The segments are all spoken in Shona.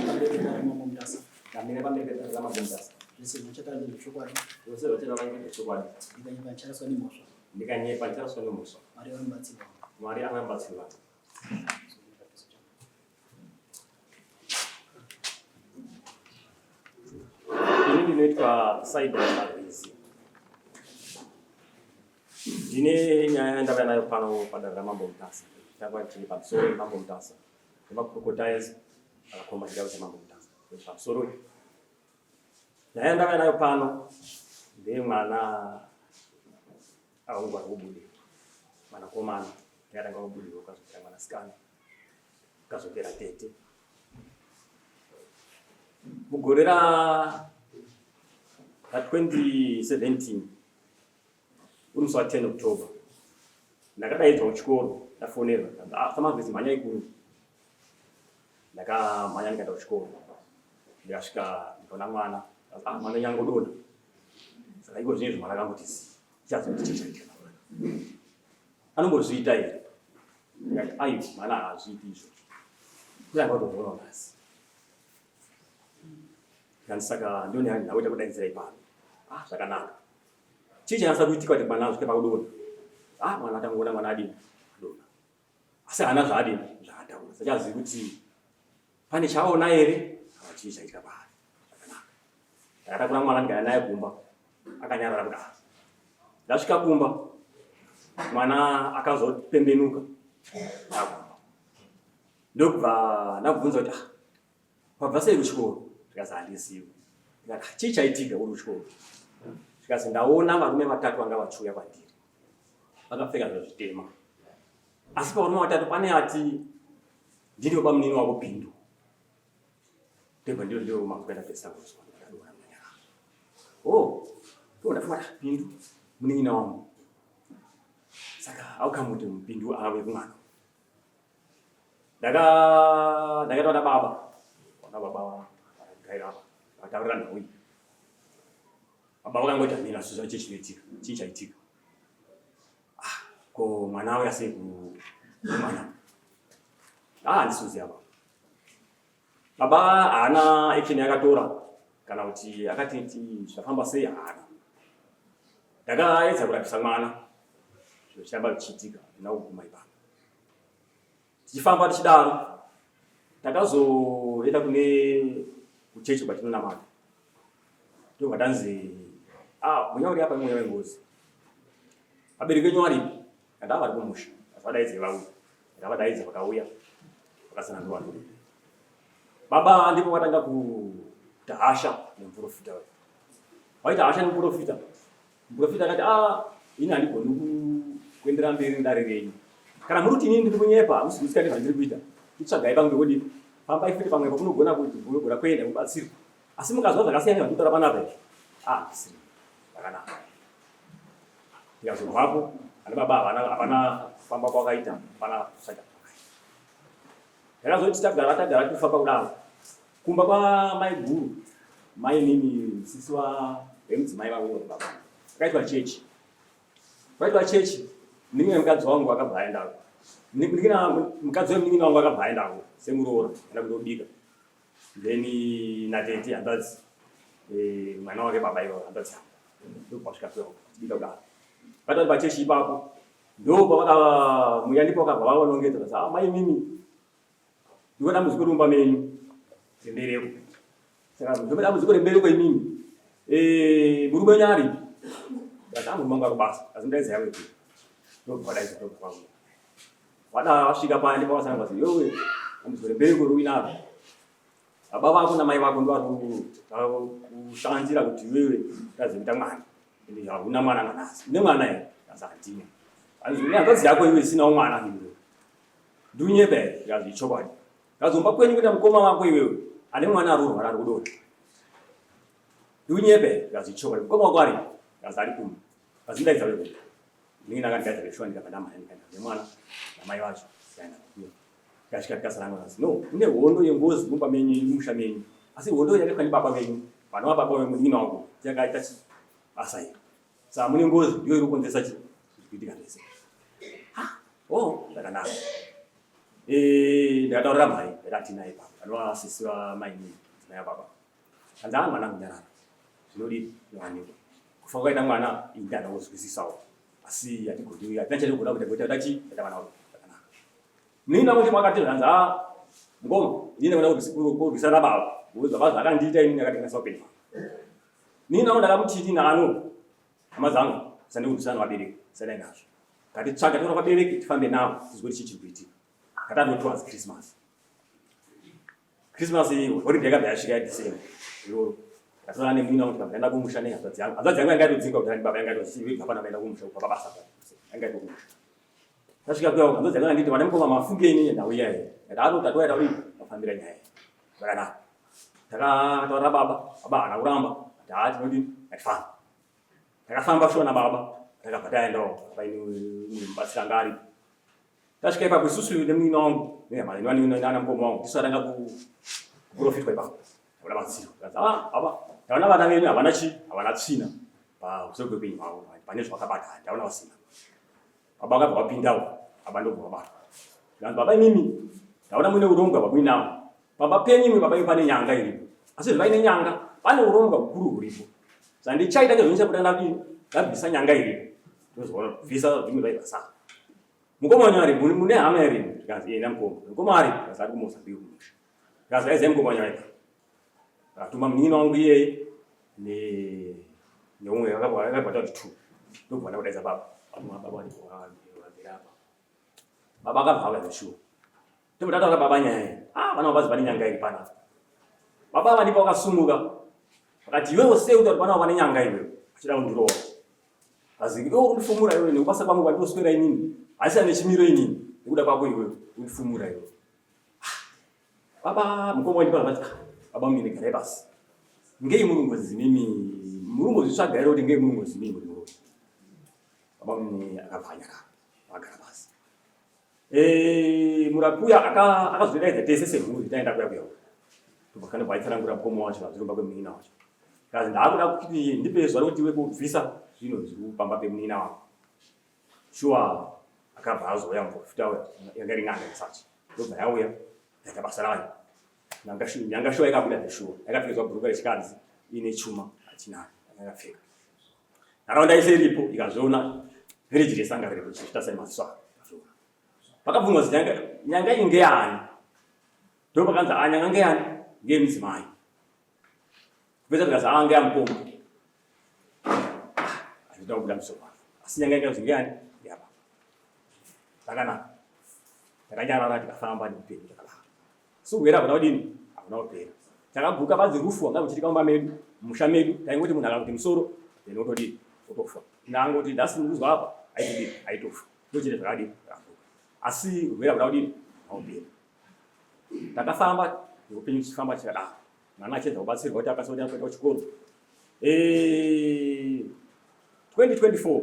Pamberi pedare Mambo Mutasa. Ndamira pamberi pedare raMambo Mutasa. Zvese zvachataura ndezvechokwadi. Zvose zvachataura ndezvechokwadi. Ndikanyepa ndicharaswa nemhosva. Ndikanyepa ndicharaswa nemhosva. Mwari ave mubatsiri wangu. Mwari ave mubatsiri wangu. Ini ndinoitwa Saida Marwizi. Ndine nyaya yandava nayo pano padare raMambo Mutasa. Changwa chiri pamusoro Mambo Mutasa. Nemakurukota ese akakomba chigaro chaMambo Mutasa. Pamusoro. Nyaya yandava nayo pano ndeyemwana aungwa kubudirwa. Mwanakomana ndakatanga kubudirwa ukazopera mwanasikana. Ukazopera tete. Mugore ra 2017 uri musi wa 10 October ndakadaidzwa kuchikoro ndafonerwa ah, samavhesi mhanyai kuno ndakamhanya ndikaenda kuchikoro ndikasvika ndikaona mwana ah, mwana nyangodona saka iko zvinezvi mwana akangoti zii tichaziva kuti chii chaitika pamwana anombozviita here ndikati aiwa mwana haazviiti izvo kutanga kutozoona nhasi Ndikati saka ndione hani nhau takudaidzirai pano. Ah zvakanaka. Chii chanasa kuitika kuti mwana asvike pakudonha? Ah mwana atangoona mwana adini? Adonha. Asi haana zvaadini? Zvaataura. Sachazivi kuti pane chaona here? Kana chii chaitika paari. Zvakanaka. Ndakatakura mwana ndikaenda naye kumba. Akanyarara kudaro. Ndasvika kumba mwana akazopembenuka. Ndokubva ndabvunza kuti ah Wabva sei kuchikoro? Zvikanzi handizivi. Ndikati ah, chii chaitika uri kuchikoro? Zvikanzi ndaona varume vatatu vanga vachiuya kwandiri vakapfeka zviro zvitema, asi pavarume vatatu pane ati ndini babamunini wako Pindu. Ndobva ndiro ndiro makuenda ndapedzisa kunzwa ndakadona manyara. Oh, ndoda ah, Pindu munin'ina wangu. Saka how come kuti Pindu ave kumwana? Ndaka ndakaita vana baba. Vana baba vakaira apa. Vakataurira nhau iyi. Baba vakangoti amina zvinhu chii chinoitika? Chii chaitika? Ah, ko mwana auya sei ku mwana? Ah, handisi kuziva baba. Baba haana action yakatora kana kuti akati zvafamba sei haana. Ndakaedza kurapisa mwana zviro zvichiramba zvichiitika handina kuguma ipapo. Tichifamba tichidaro takazoenda kune kuchechi kwatinonamata ndobva tanzi ah, mweya uri apa mweya wengozi vabereki venyu varipi Ndanga vari kumusha asi vadaidze vauya. Ndakavadaidza vakauya vakatsanangura vanhu. Baba ndipo vatanga kuita hasha nemuprofita uyu. Vaita hasha nemuprofita. Muprofita akati ah ini handigoni kuendera mberi nedare renyu. Kana muri kuti inini ndiri kunyepa hamusi kuziva nezvandiri kuita. Itsvagai pamwe pekudii? Fambai futi pamwe pamunogona kuti munogona kuenda mubatsirwe. Asi mukazwa zvakasiyana nezvandikutaura panapa izvi. Ah, zvisiri zvakanaka. Ndikazobvapo ana baba havana havana kufamba kwakaita hapana kusaka ndakazoti tagara tagara tifamba kudaro kumba kwamai guru mai nini sisi wa vemudzimai vavo baba kwakaitwa chechi kwaitwa chechi munin'ina mukadzi wangu akabva aendako munin'ina mukadzi wemunin'ina wangu akabva aendako semuroora enda kundobika then natete hanzvadzi eh, mwana wake baba ivo hanzvadzi yangu ndopasvika kuya kudaro vatari pachechi ipapo ndopavaka mweya ndipo vakabva vavanongedza vati ah, mai mimi ndiko dambudziko remumba menyu rembereko saka ndiko dambudziko rembereko imimi eh, murume wenyu aripi ndati ah, murume wangu ari kubasa asi ndaidza yavo ikuya ndobva vadaidza ndobva vauya vada vasvika paya ndipo vasanga vati yowe dambudziko rembereko ruinaro Baba vako namai vako ndivari kushandira kuti iwewe utadze kuita mwana. Ende hauna mwana nanhasi. Une mwana here? Asi handina. Hanzi une hanzvadzi yako iwe isinawo mwana iwe. Ndunyepa here? Zvikanzi ichokwadi. Kazomba kwenyu kuita mukoma wako iwewe ane mwana ari kurwara ari kudonha. Ndunyepa here? Zvikanzi ichokwadi. Mukoma wako ari? Zvikanzi ari kumba. Zvikanzi ndaidza wewe. Ndinge ndakandidaidza veshuwa ndikabva ndamhanya ndikaenda nemwana namai vacho. Ndikaenda kuya. Tikasvika tikasangana kanzi no mune hondo yengozi mumba menyu mumusha menyu asi hondo yakaitwa nebaba venyu vanova baba vemunin'ina wangu yakaita chi basa iri saka mune ngozi ndiyo iri kukonzeresa chi zviri kuitika zvese ha oh zvakanaka Eh, ndakataurira mhai ndakati naye baba anova sisi vamainini mudzimai wababa. Hanzi haa mwanangu nyarara zvinodii zvinowanikwa. Kufa kwakaita mwana ini ndandangozwisisawo asi hatigoni hatina chatinogona kuita nekuti taita chii taita vana zvakanaka. Munin'ina wangu wakati hanzi haa mukoma ini ndakuda kurwisana nababa because baba zvaakandiita inini akakanganisa upenyu hwangu. Munin'ina wangu ndakamuti ini naano hama dzangu tisandikurwisana nevabereki tisadai nazvo. Ngatitsvage taura vabereki tifambe navo tizwe kuti chii chiri kuitika. Takatanga towards Christmas. Christmas holiday yakabva yasvika yaDecember iroro. Ndatorana nemunin'ina wangu tikabva taenda kumusha nehanzvadzi yangu. Hanzvadzi yangu yanga yatodzingwa kudhara ndibaba yanga yatodzingwa hapana vaenda kumusha kubva pabasa pa. Yanga yatokumusha. Tasvika kuya hanzvadzi yangu yanditi vana mukoma mafunge ini nhau iya here. Ndati ano tatoya tauri tafambira nyaya iyi. Zvakanaka. Takataurira baba, baba haana kuramba. Ati haa tinodini? Ngatifambe. Takafamba shuwa nababa takabva taendawo paine mubatsiri anga aripo. Tasvika ipapo isusu nemunin'ina wangu nehama nana mukoma wangu tisu atanga kuprofitwa ipapo. Taona batsiro. Tikanzi ah baba taona vana venyu havana chi havana tsvina pamusoro peupenyu hwavo pane zvavakabata taona vasina. Baba vakabva vapindawo baba ndobva vabatwa. Tikanzi baba imimi taona mune urombwa hwamuinawo. Pamba penyu imwe baba pane nyanga iripo. Asi zvaine nyanga pane urombwa hukuru huripo. Zvandichaita ngezvonichabuda ndadini ndabvisa nyanga iripo. Ndozoona bvisa zvimwe zvaibva saka. Mukoma wanyu ari mune hama here? Zvikanzi enda mukoma. Mukoma ari zvikanzi ari kuMozambique kumusha. Zvikanzi aizai mukoma wanyu ari. Akatuma munin'ina wangu iyeye ne neumwe akabva akabva kuti two. Ndobva ndakudaidza baba. Baba baba wabvira apa. Baba akabva auya zveshuwa. Ndobva ndataura baba nyaya iyi. Ah vana vabazi vane nyanga iri panapa. Baba ava ndipo vakasumuka. Vakati iwewe sei utaura kuti vana vane nyanga iwewe? Achida kundirova. Azi iwe uri kundifumura iwewe nekubasa kwangu kwandoswera inini. Asi ane chimiro inini nekuda kwako iwewe undifumura iwewe. Ah, baba mukoma wandipa vati ah, baba mine garai pasi. Ngei muri ngozi mimi muri ngozvitsvaga here kuti ngei muri ngozi mimi muri ngozi. Baba mine akabva anyarara agara pasi. Eh, murapi uya akazotidaidza tese semhuri taenda kuya kuya. Tobva kana vaitsanangura mukoma wacho vazviromba kwemunin'ina wacho. Kazi ndaakuda kuti ndipe zuva rekuti iwe kubvisa zvinhu zviri pamba pemunin'ina wako. Shuwa akabva azouya muprofita uya yanga iri n'anga yesachi. Ndobva yauya yaita basa rayo. Nyanga shuwa yakabuda zveshuwa. Yakapfekedzwa bhurukwa rechikadzi ine chuma achinayo yakapfeka. Nharaunda yese iripo ikazviona village rese anga riripo chichita sai maziso avo ikazviona. Pakabvunzwa kuti nyanga nyanga iyi ngeyani? Ndipo pakanzi ah nyanga ngeyani? Ngeyemudzimai. Kupedza zvikanzi ah ngeyamukoma. Hazvina kubuda musoro wavo. Asi nyanga yakanzi ngeyani? Ngeyababa. Zvakanaka. Takanyarara tikafamba neupenyu takadaro. Asi urwere hauna kudini? Hauna kupera. Takaguka badzi rufu rwanga ruchiitika mumba medu, mumusha medu. Taingoti munhu akangoti musoro then otodini? Otofa. Munhu akangoti nhasi ndikuzwa apa aitodini? Aitofa. Ndochete zvakadini? Zvakaguka. Asi urwere hauna kudini? Hauna kupera. Takafamba neupenyu tichifamba tichakadaro. Mwana achiedza kubatsirwa kuti akasike kuenda kuchikoro. 2024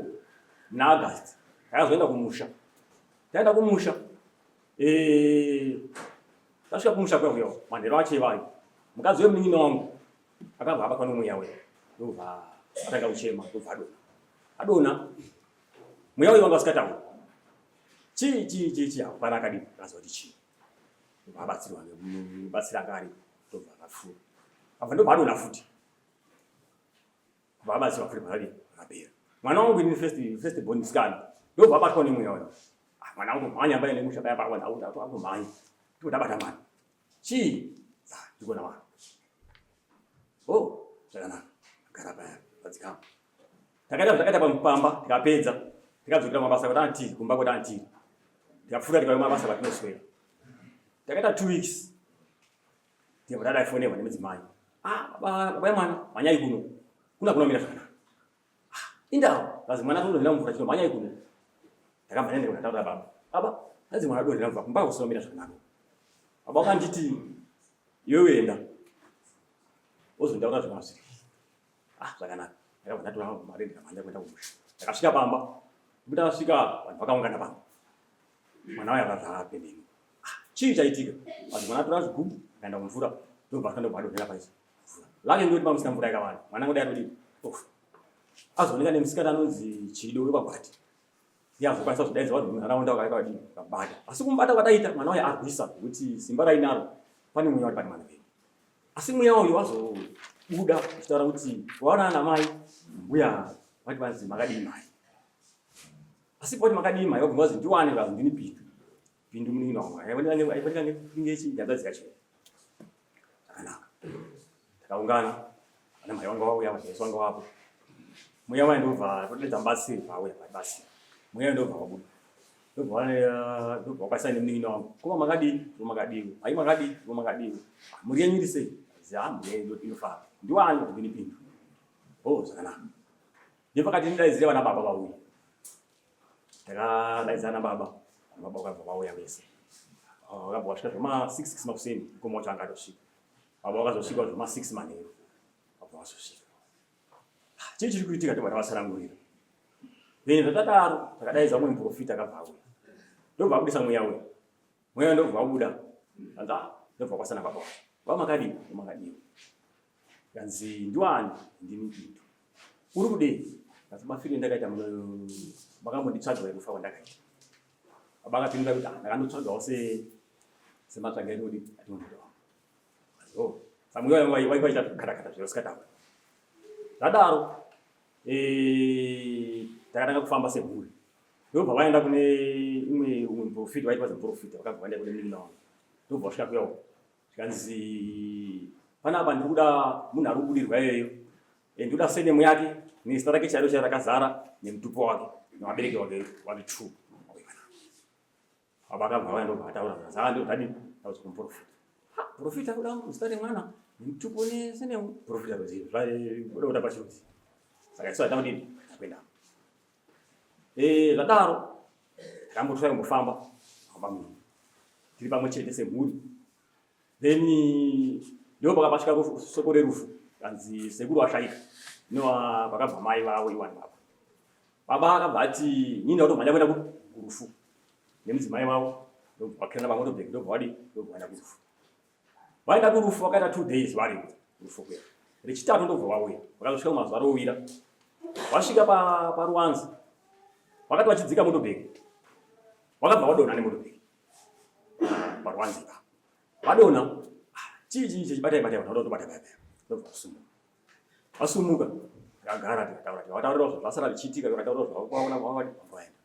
muna August takazoenda kumusha. Taenda kumusha Eh, tasvika kumusha kwehuyo manheru acho ivayo mukadzi wemunin'ina wangu akabva abatwa nomweya uya ndobva atanga kuchema ndobva adona adona mweya uyu wanga usikatauri chii chii chii chii hapana akadii akaziva kuti chii ndobva abatsirwa nemubatsiri anga aripo ndobva akapfuura abva ndobva adona futi Baba abatsirwa futi mwana akapera. Mwana wangu ini first first born musikana. Ndobva abatwa nemweya uyo. Ah, mwana wangu mhanya mbaye nemusha paya pakwa ndakuti akumhanya. Ndipo ndabata mwana. Chii? Ah, ndikuona mwana. Oh, zvakanaka. Gara paya padzikama. Takaita zvakaita pamupamba tikapedza. Tikadzokera mabasa kwatanga tiri, kumba kwatanga tiri. Tikapfuura tikauya mabasa kwatinoswera. Takaita 2 weeks. Ndibva ndadaifonerwa nemudzimai. Ah, baba, baba yemwana, mhanyai kuno. Kuna kunomira zvakanaka. Ah, indawo, kazi mwana atodonhera mvura chino mhanyai kuno. Ndakamhanya ndikaenda ndataura baba. Baba, hanzi mwana adonhera mvura kumba kusinomira zvakanaka. Baba wakanditi iwewe enda. Wozondaura zvona zviri. Ah, zvakanaka. Ndakabva ndatora mari ndikamhanya kuenda kumusha. Ndakasvika pamba. Ndakasvika vanhu vakaungana pamba. Mwana uya akabva apembenuka. Ah, chii chaitika? Vanhu mwana atora zvigubhu akaenda kumvura ndobva ndobva adonhera paisi mvura. Lake ndoti pamusina mvura yakawanda. Mwana ngoda atodii? Ofa. Azooneka nemusikana anonzi Chido wekwaGwati. Ndiye azokwanisa kuzodaidza vanhu vemunharaunda vakaita vadii vakabata. Asi kumubata kwataita mwana uyu arwisa nekuti simba rainaro pane mweya uri pane mwana wedu. Asi mweya uyu wazobuda uchitaura kuti waona ana mai mbuya vati vanzi makadii mai. Asi poti makadii mai vabvunza vazi ndiwane vazi ndini Pindu. Pindu munin'ina wangu. Aifanika kunge hanzvadzi yacho. Zvakanaka. Takaungana ana mai vanga vauya vajesu vanga vapo. Mweya waye ndobva todaidza mubatsiri vauya vabatsira. Mweya ndobva wabuda. Ndobva ndobva wakasana nemunin'ina wangu. Koma makadii? Koma makadii? Mai makadii? Koma makadii? Mhuri yenyu iri sei? Ziya mhuri yenyu inofara. Ndiwani ndini Pindu. Oh zvakanaka. Ndipo pakati ndidaidzire vana baba vauye. Takadaidza ana baba, ana baba vakabva vauya vese. Ah, vakabva vasvika zvema 6 6 makuseni, mukoma wacho anga atosvika. Baba vakazosvika zvema 6 manheru. Vabva vazosvika. Ah, chii chiri kuitika tobva tavatsanangurira. Then zvatadaro takadaidza umwe muprofita akabva auya. Ndobva abudisa mweya uya. Mweya ndobva wabuda. Anzi ah, ndobva kwasana baba wacho. Baba makadii? Makadii. Kanzi ndiwani ndini Pindu. Uri kudei? Kanzi mafiro endakaita makambonditsvaga here kufa kwandakaita. Baba akapindura kuti ah, ndakandotsvagawo se sematsvaga enodi atinoita. Oh, samwe wayo waivaita kata kata zviro sikataura. Zvadaro eh takatanga kufamba semhuri. Ndobva vaenda kune imwe umwe muprofita vaiti vazi muprofita vakabva vaenda kune munin'ina wangu. Ndobva vasvika kuyawo. Zvikanzi panapa ndiri kuda munhu ari kubudirwa iyeyo eh, ndikuda senemu yake nezita rake chairo chairo rakazara nemutupo wake nevabereki wake wake two baba akabva vauya ndobva ataura zaa ndodadi ndauza kumuprofita profita kuda zita remwana nemutupo nesenemu profita roziva zvaida kuda pachirudzi saka isu hatina kudini kuenda Eh, zvadaro takambotora kumbofamba famba munhu tiri pamwe chete semhuri then ndipo pakapasvika soko rerufu kanzi sekuru vashaika inova pakabva mai vavo iwani baba baba akabva ati ini ndakutomhanya kuenda kurufu nemudzimai wavo ndobva vakwira pamotobheki ndobva vadii ndobva vaenda kurufu Vaenda kurufu vakaita 2 days vari kurufu kuya. Rechitatu ndobva vauya. Vakazosvika kumazuva rowira. Vasvika paruwanze. Vakati vachidzika motobheki. Vakabva vadonha nemotobheki. Paruwanze ipapo. Vadonha. Ah, chii chii chii batai batai vanhu vanoda kutobata baya baya. Ndobva vasumuka. Vasumuka. Vakagara tikataura tikavataurira zvasara zvichiitika vakataura zvavakuona vavadi vaenda.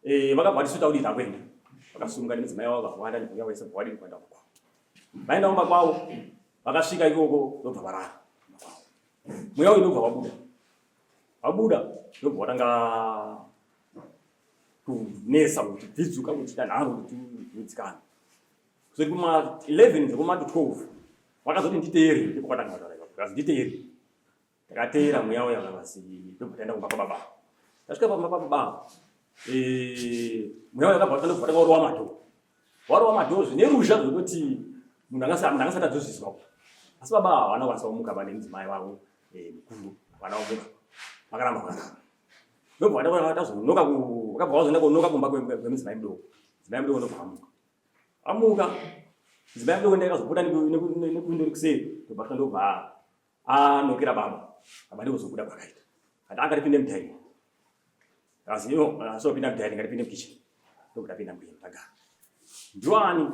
Eh, vakabva vati suta kudii takuenda. Vakasumuka nemudzimai wavo vakawanda nekuuya wese bva wadii kuenda kumba kwavo. Vaenda kumba kwavo vakasvika ikoko ndobva varara kumba kwavo. Mweya uyu ndobva wabuda. Wabuda ndobva watanga kunetsa kuti bvidzuka kuchiita nharo kuti udzikane. Kuzoti kuma 11 dzekuma 12 vakazoti nditeere ndipo kwatanga kutaura ipapo. Vakazi nditeere. Takateera mweya uya basi ndobva taenda kumba kwababa. Tasvika pamba pababa. Eh, mweya uya akabva ndobva tanga warova madhoo. Warova madhoo zvine ruzha zvekuti munhu anga munhu anga adzozviswa. Asi baba havana kukwanisa kumuka vane mudzimai wavo eh mukuru havana kumuka. Vakaramba vakarara. Ndobva vataura tazonoka ku vakabva vazoenda kunoka kumba kwemudzimai mudoko. Mudzimai mudoko ndobva amuka. Amuka. Mudzimai mudoko ndakazobuda nekuwindo rekuseri ndobva ndobva anokera baba baba ndikuzobuda kwakaita ati angatipinde mudining asi ino asopinda mudining ngatipinde mukitchen ndokuda pinda mukitchen tagara ndiwani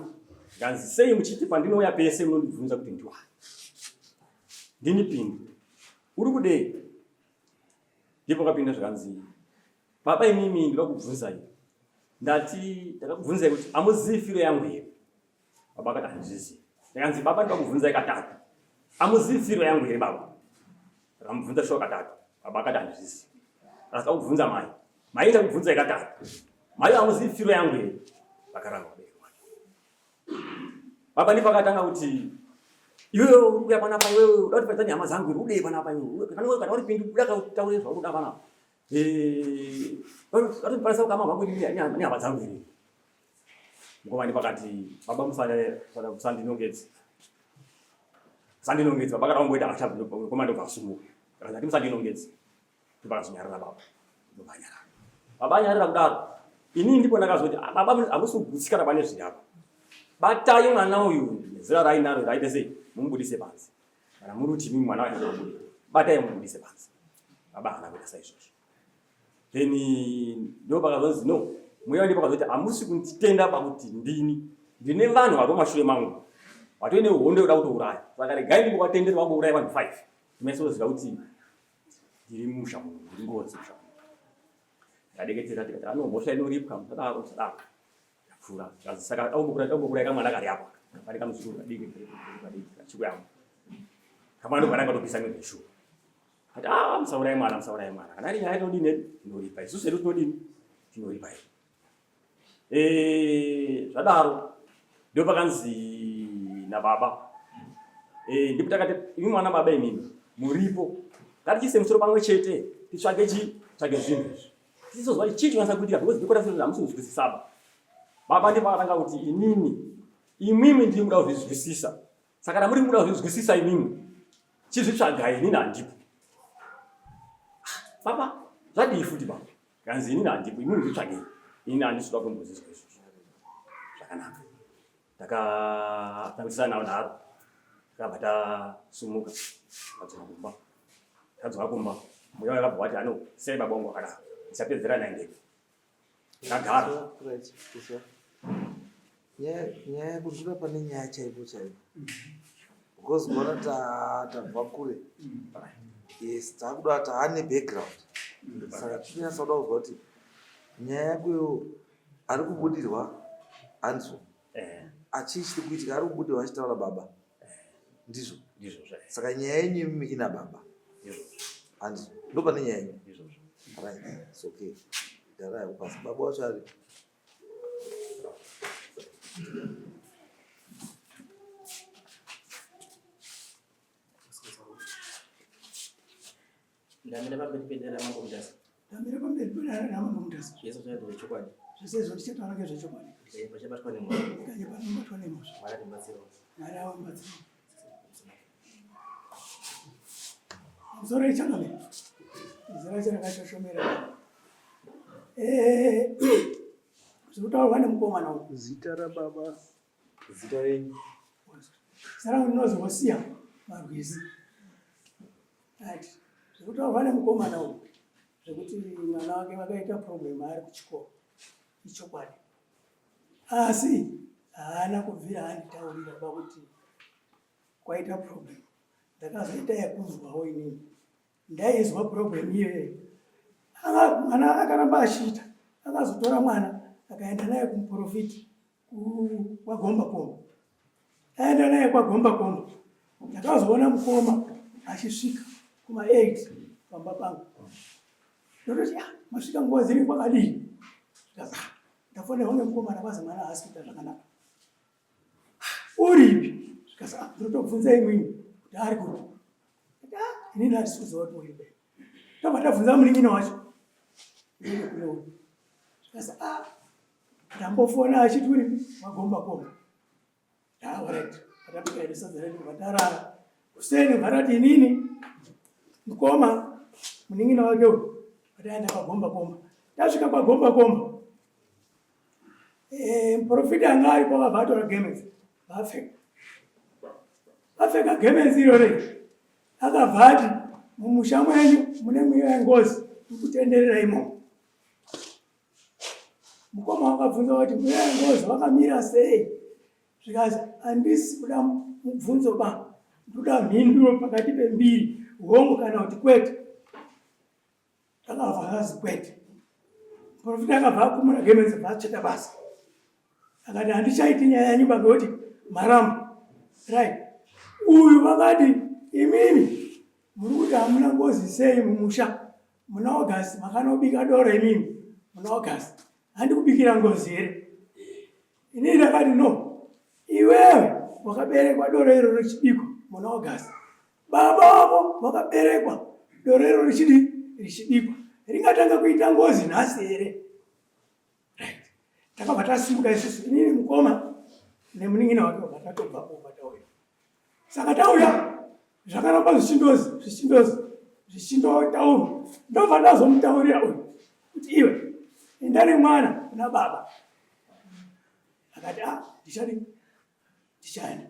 nganzi sei muchiti pandinouya pese munondibvunza kuti ndiwani ndini pindu uri kudei ndipo kapinda zvikanzi baba imimi ndinoda kubvunzai ndati ndakakubvunzai kuti amuzivi firo yangu here Baba akati handizvizivi. Ndakanzi baba ndoda kubvunzai katatu. Amuzivi firo yangu here baba? Ndakamubvunza shuwa katatu. Baba akati handizvizivi. Akasida kubvunza mai. Mai ndakubvunzai katatu. Mai amuzivi firo yangu here? Vakaramba vabereki vake. Baba ndipo akatanga kuti iwewe uri kuuya panapa iwewe uda kuti paita nehama dzangu here udei panapa iwewe kana uri pindu buda kautaure zvauri kuda panapa. Eh, vatondipalisa ukama hwangu nehama dzangu here? Mukomana pakati baba musandinongedze. Musandinongedze baba kana wangoita hasha mukomana ndobva asumuka. Akati musandinongedze. Ndobva akazonyarara baba. Ndobva anyarara. Baba anyarara kudaro. Inini ndipo ndakazoti ah, baba hamusi kugutsikana pane zviri apa. Batai mwana uyu nezera rainaro raite sei mumubudise panze. Kana muri kuti mimi mwana wacho abude. Batai mumubudise panze. Baba haana kuita saizvozvo. Then ndo pakazonzi no, mweya ndipo pakazoti hamusi kunditenda pakuti ndini ndine vanhu vari mumashure mangu vatoine hondo yoda kutouraya, saka regai ndimbovatendera vangouraya vanhu 5 timesoziva kuti ndiri musha muno, ndiri ngozi musha muno. Ndadeketera tikati ano mhosva inoripwa, musadaro musadaro. Ndapfuura zvazi saka dakumbokurai kamwana kari apa pane kamuzukuru kadiki kadiki kachikuyamo kamwana ndobva ndakatopisa miri neshuwa. Ati ah, musauraye mwana, musauraye mwana. Kana iri nyaya tinodini? Tinoripa. Isusu hedu tinodini? Tinoripa hedu. Eh, zvadaro ndipo pakanzi nababa. Eh, ndipo takati imi mwana baba imimi muripo. Ngatichiise musoro pamwe chete titsvage chi tsvage zvinhu izvi. Tisizozwa kuti chii chinokwanisa kuitika because ndiko tasiri hamusi kuzwisisa ba. Baba ndipo vakatanga kuti inini imwimwi ndiri kuda kuzvizwisisa. Saka kana muri kuda kuzvinzwisisa imimi, chizvitsvagai, inini handipo. Ah, baba, zvadii futi baba? Kanzi inini handipo, imimi zvitsvagei. Inini handisi kuda kumbozvizwa izvozvo. Zvakanaka. Takatambisana navo nharo. Takabva tasumuka, tadzoka kumba. Tadzoka kumba, mweya wakabva wati ano, siyai baba wangu wakadaro. Ndisapedzera naye ndega. Ndagara. Nyaya yekuzvura pane nyaya chaipo chaipo. Because kuona tabva kure. Yes, takuda taane background. Saka tinyatsa kuda kuzwa kuti nyaya yako iyoyo ari kubudirwa hanzvo. Eh. Achii chiri kuitika ari kubudirwa achitaura baba. Eh. Ndizvo. Ndizvo. Saka nyaya yenyu imimi ina baba. Ndizvo. Handizvo. Ndopane nyaya yenyu. Ndizvozvo. Right. It's okay. Garai pasi. Baba wacho ari. Ndamira pamberi pedare raMambo Mutasa. Ndamira pamberi pedare raMambo Mutasa. Zvese zvinotaurwa zvechokwadi. Zvese izvo ndichataura ngezvechokwadi. Ndikanye pachabatwa nemhosva. Ndikanye panobatwa nemhosva. Mwari atibatsirewo. Mwari awamubatsirewo. Pamusoro ichangamire. Izwi racho rakashoshomera. Eh, zviri kutaurwa nemukomana uyu. Zita rababa, zita renyu. Zita rangu ndinozi Hosiya Marwizi. Right. Zviri kutaurwa nemukomana uyu zvekuti mwana wake vakaita problem ari kuchikoro ichokwadi, asi haana kubvira anditaurira pakuti kwaita problem. Ndakazoita yekunzwawo inini, ndaizwa problem iyoyo. Mwana akaramba achiita, akazotora mwana akaenda naye kumuprofiti kwagomba komba, aenda naye kwagomba komba. Ndakazoona mukoma achisvika kuma 8 pamba pangu, ndototi ah, masvika nguva dziri kwakadii? Ndikazi ah, ndafonerwa nemukomana kwazi mwana haasi kuita zvakanaka. Uripi? Zvikasi ah, ndinotobvunza imwini kuti ari kupi. Ah, inini handisi kuziva kuti uripi. Ndobva ndabvunza munin'ina wacho. Ndine kune uyu. Zvikasi ah, ndambofona achiti uripi wagomba komba. Ah, alright. Atabika hedu sadza redu vatarara. Kuseni varati inini mukoma munin'ina wake uyu vataenda kwagomba komba. Tasvika kwagomba komba. Eh, muprofita anga aripo vabva atora gemenzi vapfeka vapfeka gemenzi iroro iri akabva ati mumusha mwenyu mune mweya yengozi ikutenderera imomo mukoma wakabvunza kuti mweya yengozi wakamira sei zvikazi handisi kuda mubvunzo ba ndoda mhinduro pakati pembiri hongu kana kuti kwete Akabva akazi kwete. Muprofita akabva akumura gemenzi bva atsveta basa. Akati handichaiti nyaya yenyu baba kuti maramba. Right. Uyu vakati imimi muri kuti hamuna ngozi sei mumusha muna August makanobika doro imimi muna August handikubikira ngozi here? Inini ndakati no iwewe wakaberekwa doro iro richibikwa muna August Baba vavo vakaberekwa doro iro richidi richibikwa ringatanga kuita ngozi nhasi here? Right. Takabva tasimuka isusu inini mukoma nemunin'ina wake vabva tatobvapo bva tauya. Saka tauya zvakaramba zvichindozi zvichindozi zvichindotaurwa ndobva ndazomutaurira uyu kuti iwe enda nemwana kuna baba akati ah ndichadi ndichaenda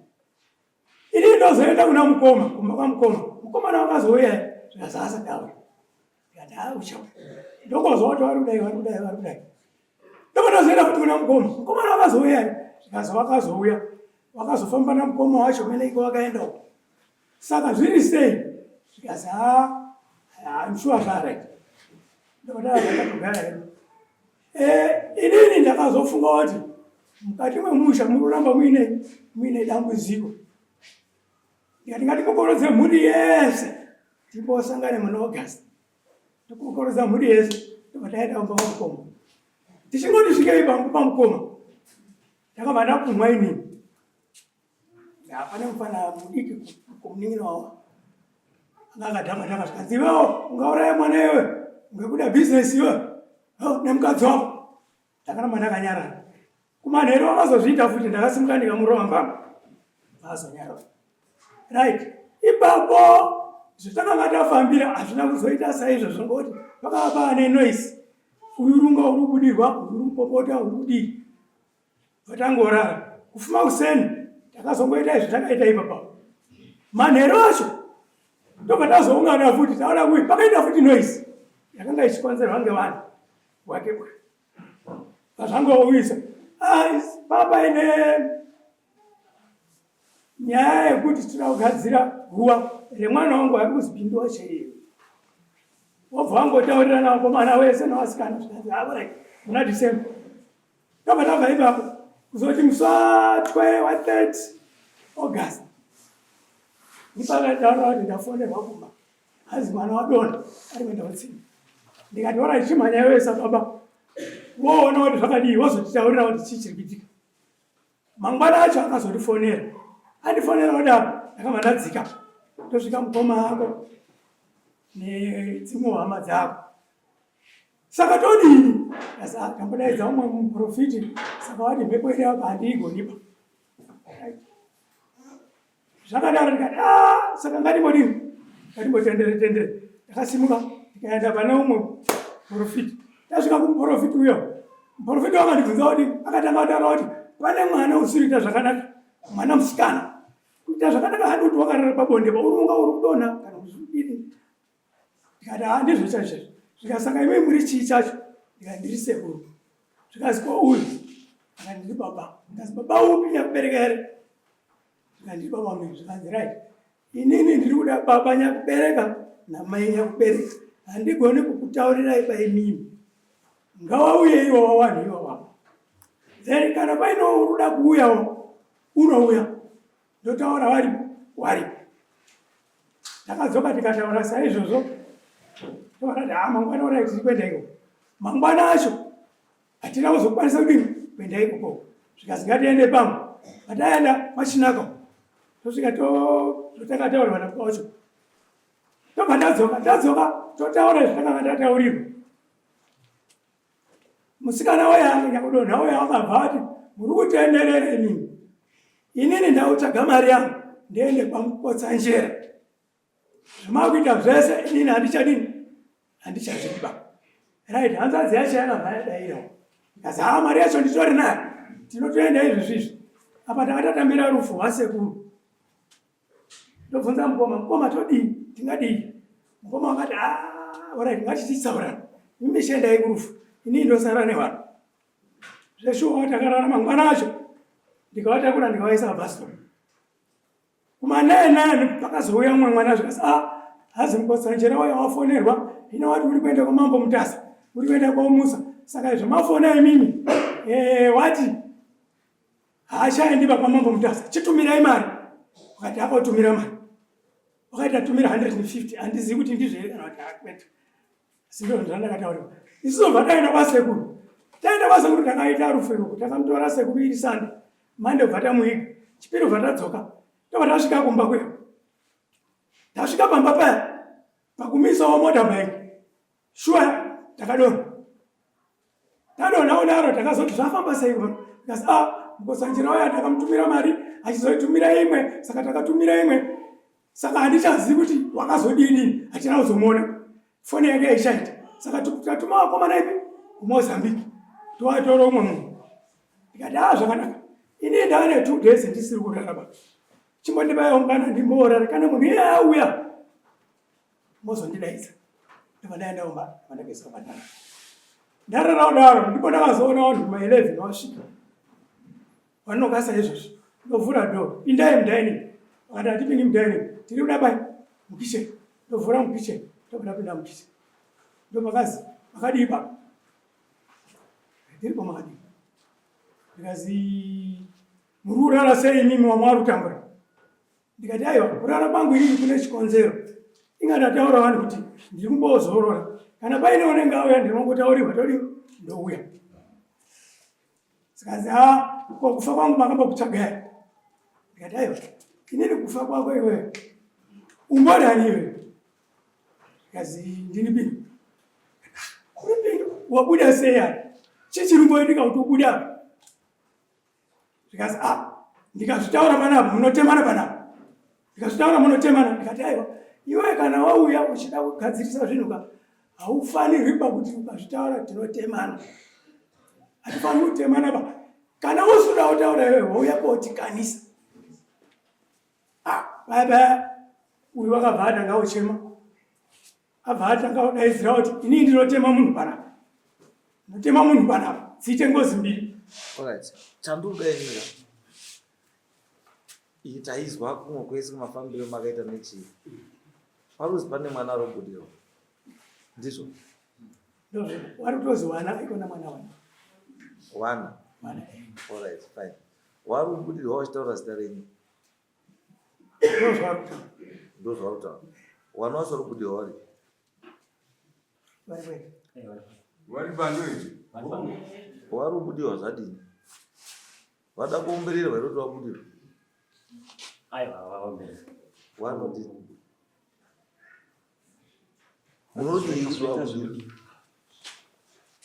Ini ndozoenda kuna mukoma, kumba kwamukoma. Mukomana wakazouya zvikazasa ndauya. Ndikati haa uchauya. Ndongozwa kuti vari kudai vari kudai vari kudai. Ndopatazoenda futi kuna mukoma. Mukoma vakazouya here? Zvikazi vakazouya. Vakazofamba namukoma wacho mene iko vakaenda uko. Saka zviri sei? Zvikazi haa I'm sure zvaright. Ndopatava takatogara hedu. Eh, inini ndakazofunga kuti mukati memusha muri kuramba muine muine dambudziko. Ndikati ngatikokorodze mhuri yese timbosangane muna August. Tokokorodza mhuri yese tobva taenda kumba kwamukoma. Tichingoti svikei pangu pamukoma ndakabva ndapumwa inini. Hapana mufana mudiki kumunin'ina wavo anga akadhakwa dhakwa zvikanzi iwewo ungauraya mwana iwe ungekuda business iwe nemukadzi wako. Ndakaramba ndakanyarara. Kumanheru vakazozviita futi ndakasimuka ndikamurova mbama. Vazonyarara. Right. Ipapo zvatakanga tafambira hazvina kuzoita saizvozvo ngokuti pakava paane noise. Uyu runga uri kubudirwa, uyu uri kupopota, uri kudii. Vatangorara. Kufuma kuseni takazongoita izvi takaita ipapa. Manheru acho ndobva tazoungana futi taona kuti pakaita futi noise yakanga ichikonzerwa ngevanhu wake uyu. Pazvangouyisa ah, papa ine nyaya yekuti tinoda kugadzira guva remwana wangu ari kuzipindiwa chaiyo wobva wangotaurirana vakomana wese nevasikana zvikanzi aorit ah, muna December Ndobva tabva ipapo kuzoti musi wa 30 August ndipakataura kuti ndafonerwa kumba hanzi mwana wadonha ari kuenda kutsime ndikati ora chimhanya iwe sababa woona kuti zvakadii wozotitaurira kuti chii chiri kuitika mangwana acho akazondifonera andifonera kudaro ndakabva ndadzika ndosvika mukoma ako nedzimwe hama dzako Saka todini? Asi akambodaidza umwe muprofiti saka wati mhepo iri apa handiigoniba. Zvakadaro ndikati ah, saka ngatimbodini? Ngatimbotendere tendere. Ndakasimuka ndikaenda pane umwe muprofiti. Tasvika kumuprofiti uyo. Muprofiti wakandibvunza kuti akatanga kutaura kuti pane mwana usiri kuita zvakanaka, mwana musikana. Kuita zvakanaka handi kuti wakarara pabonde pauri unga uri kudonha kana kuzvidini. Ndikati haa ndizvo chaizvo izvi. Zvikati saka imwe muri chii chacho? Ndikati ndiri sekuru. Zvikazi ko uyu? Akati ndiri baba. Ndikazi baba upi nyakubereka here? Zvikati ndiri baba uyu. Zvikanzi right. Inini ndiri kuda baba nyakubereka namai nyakubereka. Handigoni kukutaurirai paimimi. Ngawauye iwawa wanhu iwawa. Then kana paine uri kuda kuuyawo unouya. Ndotaura waripo waripo. Takadzoka tikataura saizvozvo tokati haa mangwana orai tiri kuenda ikoko. Mangwana acho hatina kuzokwanisa kudini kuenda ikoko zvikanzi ngatiende pamwe. Pataenda kwachinaka tosvika totakataurirwa nababa wacho tobva tadzoka tadzoka totaura zvatakanga tataurirwa. Musikana uya nyakudonha uya wakabva ati muri kutenderera imimi inini ndautsvaga mari yangu ndiende kwamukotsanjera zvamakuita zvese inini handichadini handichazviba right hanzvadzi yacho yakabva yadairawo ikazi haa mari yacho nditori nayo tinotoenda izvi zvizvi apa tanga tatambira rufu rwasekuru Ndobvunza mukoma, mukoma todii? Tingadii? Mukoma wakati ah, alright ngatititsaurana. Imi chiendai kurufu, inini ndosara nevanhu. Zveshuwa takarara mangwana acho ndikavatakura ndikavaisa pabus stop. Kuma 9 9 pakazouya umwe mwana zvikasi ah, hazi mukotsanjera waya wafonerwa hino wati uri kuenda kwamambo Mutasa, uri kuenda kwaMusa. Saka izvo mafona imimi eh, wati Haachaendi baba mambo Mutasa, chitumirai mari. Wakati akatumira mari. Wakaita tumira 150, handizivi kuti ndizvo here kana kuti hakwete. Asi ndizvo zvandakataurirwa. Isu tobva taenda kwasekuru. Taenda kwasekuru takaita rufu iroko, takamutora sekuru iri Sunday. Monday bva tamuiga. Chipiri bva tadzoka. Tobva tasvika kumba kuya. Tasvika pamba paya. Pakumisawo motorbike. Sure takadonha. Tadonha kudaro takazoti zvafamba sei kuno? Tikati ah Mukotsanjera uya takamutumira mari achizoitumira imwe saka takatumira imwe saka handichazivi kuti wakazodini hatina kuzomuona foni yake yaichaita saka tatuma vakomana ipi kuMozambique tovatora umwe munhu ndikati ah zvakanaka ini ndane 2 days ndisiri kurara ba chimbondibayawo mukana ndimboorara kana munhu iye auya mozondidaidza. Ndobva ndaenda kumba, ndobva ndakaiswa pandarara. Ndarara kudaro ndipo ndakazoona vanhu kuma 11 vasvika. Vanokasa izvozvo. Ndovhura door, pindai mudining. Vakati hatipindi mudining, tiri kuda bai mukitchen. Ndovhura mukitchen, ndobva ndapinda mukitchen. Ndopakazi makadii baba? Ndiripo makadii. Ndikazi muri kurara sei imimi wamwe vari kutambura? Ndikati aiwa, kurara kwangu inini kune chikonzero. Inga ndataura wani kuti ndiri kumbozorora. Kana paine unenge auya ndinongotaurirwa todii ndouya. Zvikanzi ha ko kufa kwangu makambokutsvaga Ndikati aiwa, inini kufa kwako iwewe umbori ani iwewe? Zvikanzi ndini Pindu. Uri Pindu wabuda sei apa? Chii chiri kumboitika kuti ubude apa? Zvikanzi ah, ndikazvitaura panapa munotemana panapa. Ndikazvitaura munotemana. Ndikati aiwa, iwe kana wauya uchida kugadzirisa zvinhu ka haufanirwi pa kuti ukazvitaura tinotemana. Hatifaniri kutemana pa kana usina kutaura iwe wauya kotikanisa. Ah, paya paya uyu wakabva atanga kuchema. Abva atanga kudaidzira kuti ini ndinotema munhu panapa. Ndinotema munhu panapa. Dziite ngozi mbiri. Alright. Chandiri kuda ini ka. Iyi taizwa kumwe kwese kumafambiro makaita nechii. Paruzi pane mwana ari kubudirwa. Ndizvo. Ndozvo. Wari kutozi wana ikona mwana wana. Wana. Wana. Alright, fine. Wari kubudirwa wachitaura zita renyu. Ndozvaari kutaura. Ndozvaari kutaura. Wana wacho vari kubudirwa wari. Vari kwenda. Vari pano izvi. Wari kubudirwa zvadini? Vada kuombererwa here kuti vabudirwe? Aiwa, vaombererwa. Vanoti munodii kuti vabudirwe?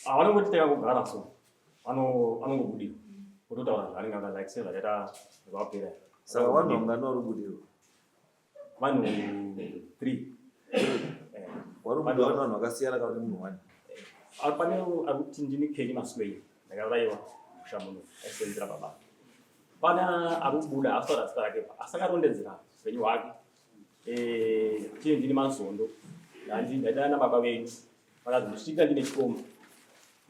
Ah, vanongoti takangogara so anongobudirwa ototaura zvaanenge anga like sezvakaita zvapera. Saka vanhu vangani vari kubudirwa? Vanhu 3. Eh. Vari kubudirwa vanhu vakasiyana kana kuti munhu one? Ah, pane ari kuti ndini Kenny Maswei ndakauraiwa musha muno aisenzera baba. Pana ari kubuda asitaura zita rake asi akarondedzera upenyu hwake. Eh, chii ndini Mazondo ndaidana nababa venyu vakazondisvika ndine chikomba.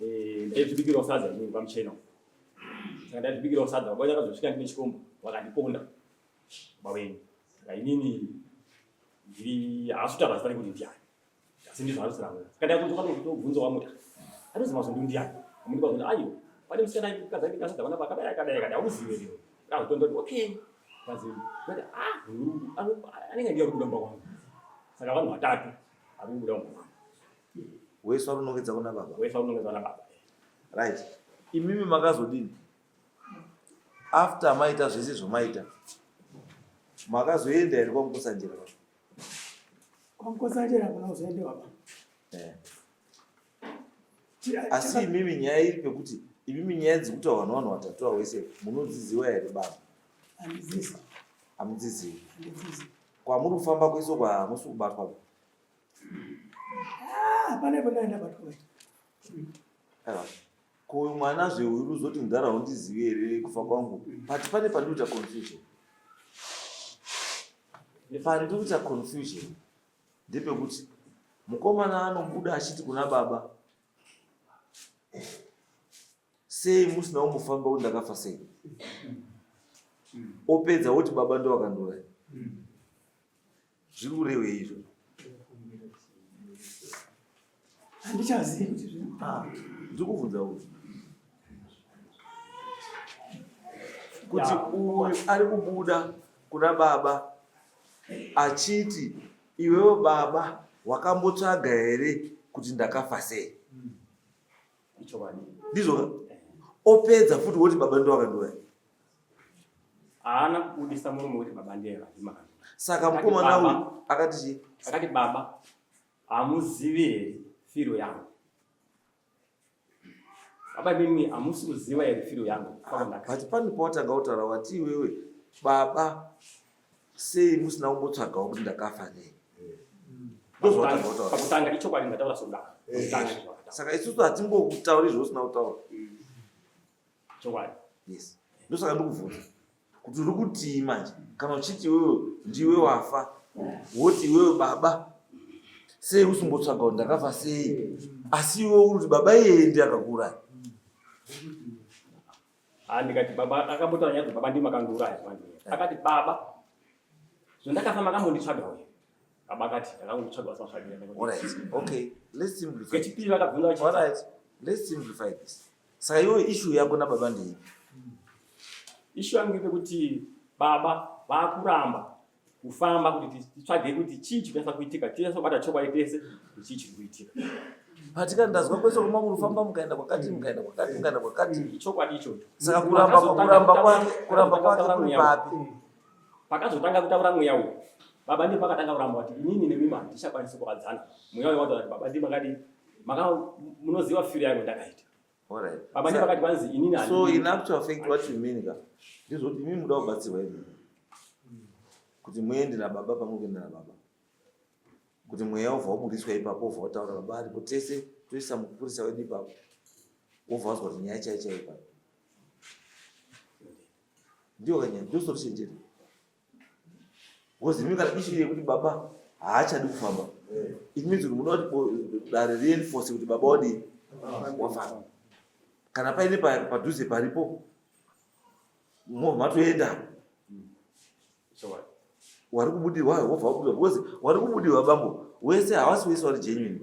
Eh, ndaizvibikirawo sadza inini kwamuchena. Saka ndaizvibikirawo sadza baba venyu akazosvika ndine chikomba vakandiponda baba venyu. Saka inini ndiri haasi kutaura zita rekuti ndiani. Asi ndizvo ari kutaura. Saka ndakutobvunza wamuta. Anozi Mazondo ndiani? Amuti Mazondo aiwa. Pane musikana aikadza ndikasadza vana vakadai akadai akadai hauzive iwe. Ndakazotondoti okay. Kazi ndati ah uyu anenge ndiye ari kuda mumba kwangu. Saka vanhu vatatu ari kubuda mumba kwangu. Wese vari kunongedza kuna baba. Wese vari kunongedza kuna baba. Right. Imimi makazodini? After maita zvese zvomaita. Makazoenda here kwaMukotsanjera baba? KwaMukotsanjera hakuna kuzoendewa baba. Eh. Asi imimi nyaya iri pekuti imimi nyaya dzikutaurwa nevanhu vatatu ava wese munodziziva here baba? Handidzizi. Hamudzizivi. Handidzizi. Kwamuri kufamba kwese uko hamusi kubatwa. Ah, hapana ipo ndabatwa. Aiwa. Ko uyu mwana zve uyu uzoti mudhara haundizivi here kufa kwangu? But pane pandikuita confusion. Pandikuita confusion ndepekuti mukomana anobuda achiti kuna baba sei musina kumbofamba kuti ndakafa sei? Opedza woti baba ndovakandiuraya. Zviri kurevei izvo? Handichazivi kuti zviri ah, ndiri kubvunza uyu kuti uyu ari kubuda kuna baba achiti iwewe baba wakambotsvaga here kuti ndakafa sei? Ndizvo opedza futi woti baba ndo vakandiuraya. Haana kubudisa muromo wekuti baba ndiye vakandimaka. Saka mukomana uyu akati chii? Akati baba hamuzivi here firo yangu? Baba imimi hamusi kuziva here firo yangu? But pane pawatanga kutaura wati iwewe baba sei musina kumbotsvagawo kuti ndakafa nei? Ndozvawatanga Pakutanga ichokwadi ndataura sokudaro. Eh, saka isusu hatingokutauri zvausina kutaura. Chokwadi. Yes. Ndosaka ndikubvunza kuti uri kutii manje kana uchiti iwewe ndiwe wafa woti iwewe baba. Sei usumbotsvaga kuti ndakafa sei? Asi iwe uri kuti baba iyeye ndiye akakuuraya. Ah, ndikati baba akambotaura nyaya baba ndimi makandiuraya manje. Akati baba zvandakafa makambonditsvaga uye. Baba akati ndakangokutsvaga wasina kutsvagira. All right. Okay. Let's simplify. Kechipiri vakabvunza vachiti All right. Let's simplify this. Saka iwe issue yako nababa ndei? Issue yangu ndeyekuti baba vakuramba kufamba kuti titsvage kuti chii chiri kuitika tinyatso kubata chokwadi tese kuti chii chiri kuitika. Patika ndazwa kwese kuma murifamba mukaenda kwakati mukaenda kwakati mukaenda kwakati. Ichokwadi ichocho. Saka kuramba kuramba kwake kuramba kwake kuri papi? Pakazotanga kutaura mweya uyu baba ndipo pakatanga kuramba kuti inini nemi handichakwanisi kuwadzana. Mweya uyu wataura kuti baba ndimi makadii maka munoziva firo yangu ndakaita. All right. Baba ndipo pakati kwanzi inini So in actual fact what you mean ka ndizvoti imi muda kubatsirwa imi kuti muende nababa pamwe kuenda nababa kuti mweya wobva waburitswa ipapo wobva wataura baba aripo tese toisa mupurisa wedu ipapo wobva wazwa kuti nyaya chai chai ipapo ndiyo kanyaya ndiyo solution chete because imi kana issue yekuti baba haachadi kufamba it means kuti munoda kuti dare rienforce kuti baba wadii wafamba kana paine padhuze paripo movha matoenda wari kubudirwa wobva wabudirwa because wari kubudirwa bambo wese hawasi wese wari genuine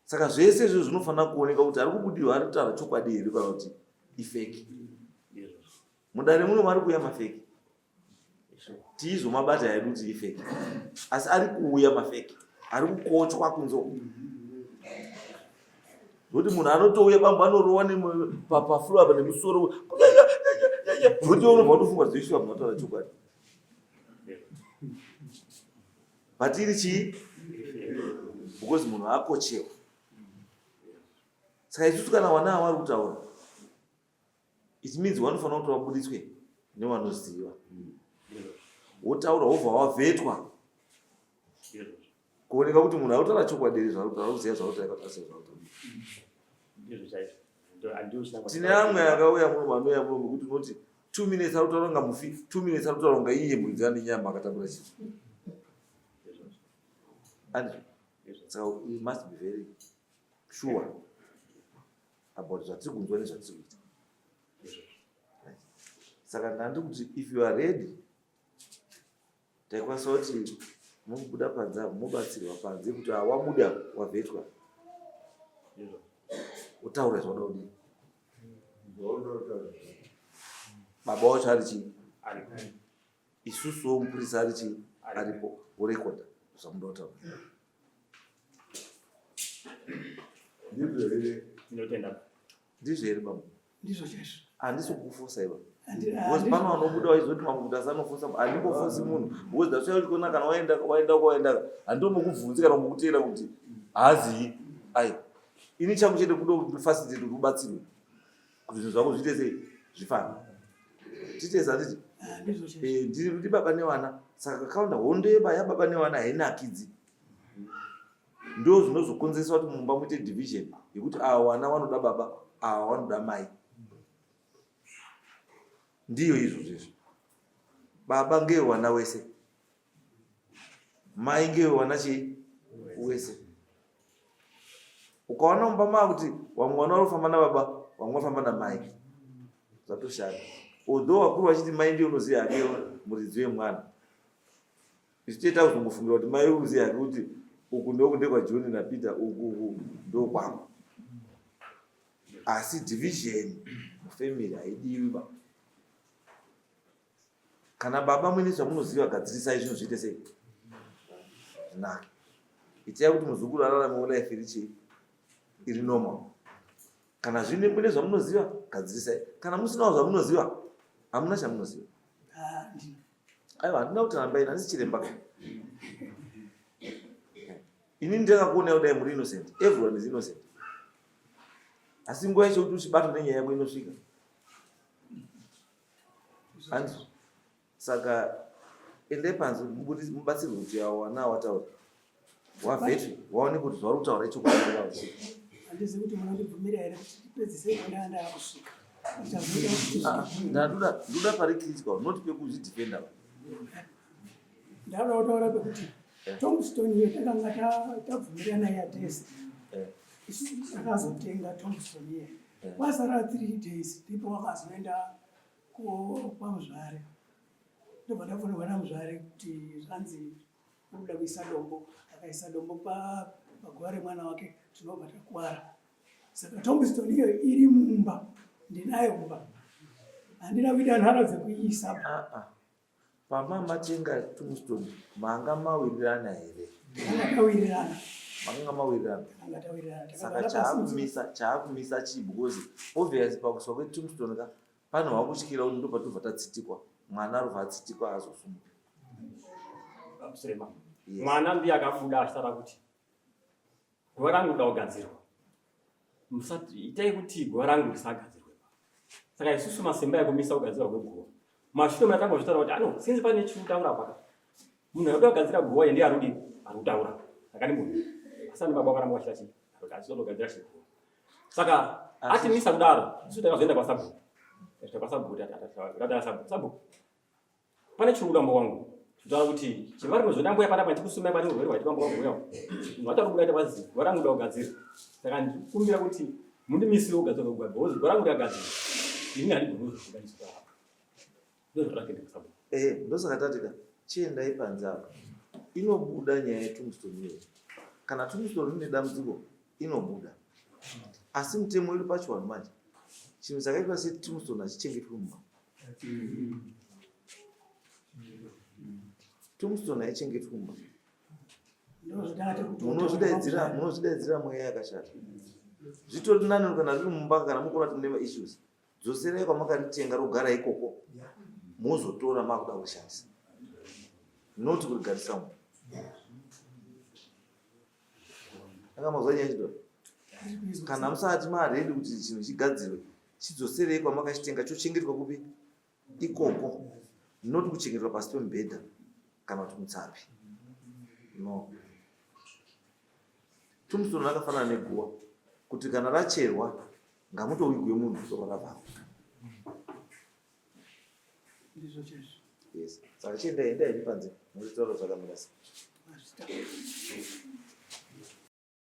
saka zvese izvo zvinofanira kuoneka kuti ari kubudirwa ari kutaura chokwadi here kana kuti ifeki mudare muno mari kuuya mafeki tiizomabata hedu kuti ifeki asi ari kuuya mafeki ari kukochwa kunze uku zvekuti munhu anotouya bambo anorowa paflo apa nemusoro zvekuti unobva watofunga zvoiswa munhu ataura chokwadi but iri chii because munhu akochewa saka isusu kana wana awari kutaura it means wanofanira kuti wabuditswe newanoziva wotaura wobva wavhetwa kuoneka kuti munhu arikutaura chokwadi here zvaari kutaura kuziva zvaari kutaura zvaari tine amwe akauya muno vanouya muno mekuti unoti 2 minutes ari kutaura kunga mufi 2 minutes ari kutaura kunga iye muridzi ane nyama akatambura chii and so we must be very sure about zvatiri kunzwa nezvatiri kuita saka ndandi kuti if you are ready Taikwanisa kuti mubuda panze apo mobatsirwa panze kuti wabuda wavhetwa wotaura zvauda kudii baba wacho ari chii isusuwo mupurisa ari chii aripo worekodha zvamuda kutaura ndizvo here ndizvo here baba Ndizvo chaizvo. Handisi kukufosa iva. Because pano vanobuda vaizoti mambo kuti asanofosa handimbofosi munhu because that's why uchikuona kana waenda waenda kwaenda handimbokubvunzi kana kumbokuteera kuti haazii ai ini changu chete kuda kuti facilitate kuti ubatsirwe kuti zvinhu zvako zviite sei zvifambe tite sanditi ah, eh, ndiri ndi baba nevana saka kakawanda hondo yeba yababa nevana hainakidzi Ndo zvinozokonzeresa kuti mumba muite division yekuti ava wana wanoda baba ava wanoda mai. Ndiyo izvozvo izvo. Baba ngewe wana wese. Mai ngewe wana chii? Wese. Ukaona mumba maakuti wamwe wana warikufamba nababa wamwe wafamba namai. Zvatoshata. Although vakuru vachiti mai ndiye unoziva hake muridzi wemwana. Isu tete takuzongofungira kuti mai uziva hake kuti uku ndoku ndekwaJohn naPeter uku uku ndokwangu. Asi division mufamily haidiwi ba. Kana baba muine zvamunoziva gadzirisai zvinhu zviite sei zvinake. Itai kuti muzukuru araramewo life iri chii iri normal. Kana zvine mune zvamunoziva gadzirisai. Kana musinawo zvamunoziva hamuna chamunoziva. Ah, ndina. Aiwa handina kuti rambai handisi chiremba ka. Ini ndakakuonai kudai muri innocent. Everyone is innocent. Asi nguva yacho kuti uchibatwa nenyaya yako inosvika. Hanzi saka endai panze mubatsirwe kuti awo wana wataura. Wavhetwe waone kuti zvauri kutaura ichokwadi Handizivi kuti munondibvumira here kuti tipedzise kwandanga ndakusvika. Ah, ndoda pari critical not pekuzvidefenda. Ndauda kutaura pekuti tombstone iyo takanga tabvumirana yatese. Isu takazotenga tombstone iye. Kwasara 3 days ndipo wakazoenda kwaMuzvare. Ndobva ndafonerwa naMuzvare kuti zvanzi uri kuda kuisa dombo. Akaisa dombo paguva remwana wake, tinobva takuwara. Saka tombstone iyo iri mumba, ndinayo mumba, handina kuita nharo dzekuiisa. Ah, ah. Pamamatenga tombstone manga mawirirana here? Tanga tawirirana. Makanga mawirirana. Tanga tawirirana. Saka Takagara pasi. Chaakumisa chii? Because obviously pakuiswa kwetombstone ka, pane wakutyira kuti ndopatobva tatsitikwa mwana, arobva atsitikwa azosungwa. Surema. Yes. Mwana ndiye akabuda achitaura kuti guva rangu rida kugadzirwa, musati itai kuti guva rangu risagadzirwe. Saka isusu masimba ekumisa kugadzirwa kweguva mashure muna tangozvitaura kuti ano sinzi pane chikutaura paka munhu arikuda kugadzira guva ndiye arudi ari kutaura. Saka ndi munhu asani baba vakaramba vachita chii, achizondogadzira chiguva. Saka atimisa kudaro, isu takazoenda kwasabhuku. Tasvika kwasabhuku, tataura sabhuku, "Sabhuku, pane chiri kuda wangu kutaura kuti chivari muzodambuya panapa, ndikusumai pane urwere hwaitika mbo wangu uya munhu atari kuda ita kwazi guva rangu da kugadzira. Saka ndikumbira kuti mundimisire kugadzira kweguvha, because guva rangu rikagadzirwa ini handigoni kuzozvibudanisa apa." Ndozvatakenda kusabhuku. Ehe, ndosaka tati ka chiendai panze apa, inobuda nyaya yetombstone iyoyo. Kana tombstone ine dambudziko inobuda, asi mutemo uri pachiwanhu manje, chinhu chakaitwa setombstone hachichengetwi mumba. Tombstone haichengetwi mumba. Munozvidaidzira mweya yakashata. Zvitori nani kana riri mumba. Kana mukuona kuti mune maissues, dzoserai kwamakaritenga, rogara ikoko, mozotora makuda kushandisa, not kurigarisa mumba. Anga mazwa nyaya chidora? Kana musati maready kuti chinhu chigadzirwe, chidzoserei kwamakachitenga, chochengetwa kupi? Ikoko, not kuchengetwa pasi pemubhedha kana kuti mutsapi, no. Tombstone rakafanana neguva, kuti kana racherwa ngamutovigwe munhu ndokwakabvako. Ndizvo chaizvo. Yes, saka chiendai, endai henyu panze muchitaura zvakamira sei. Mazvita.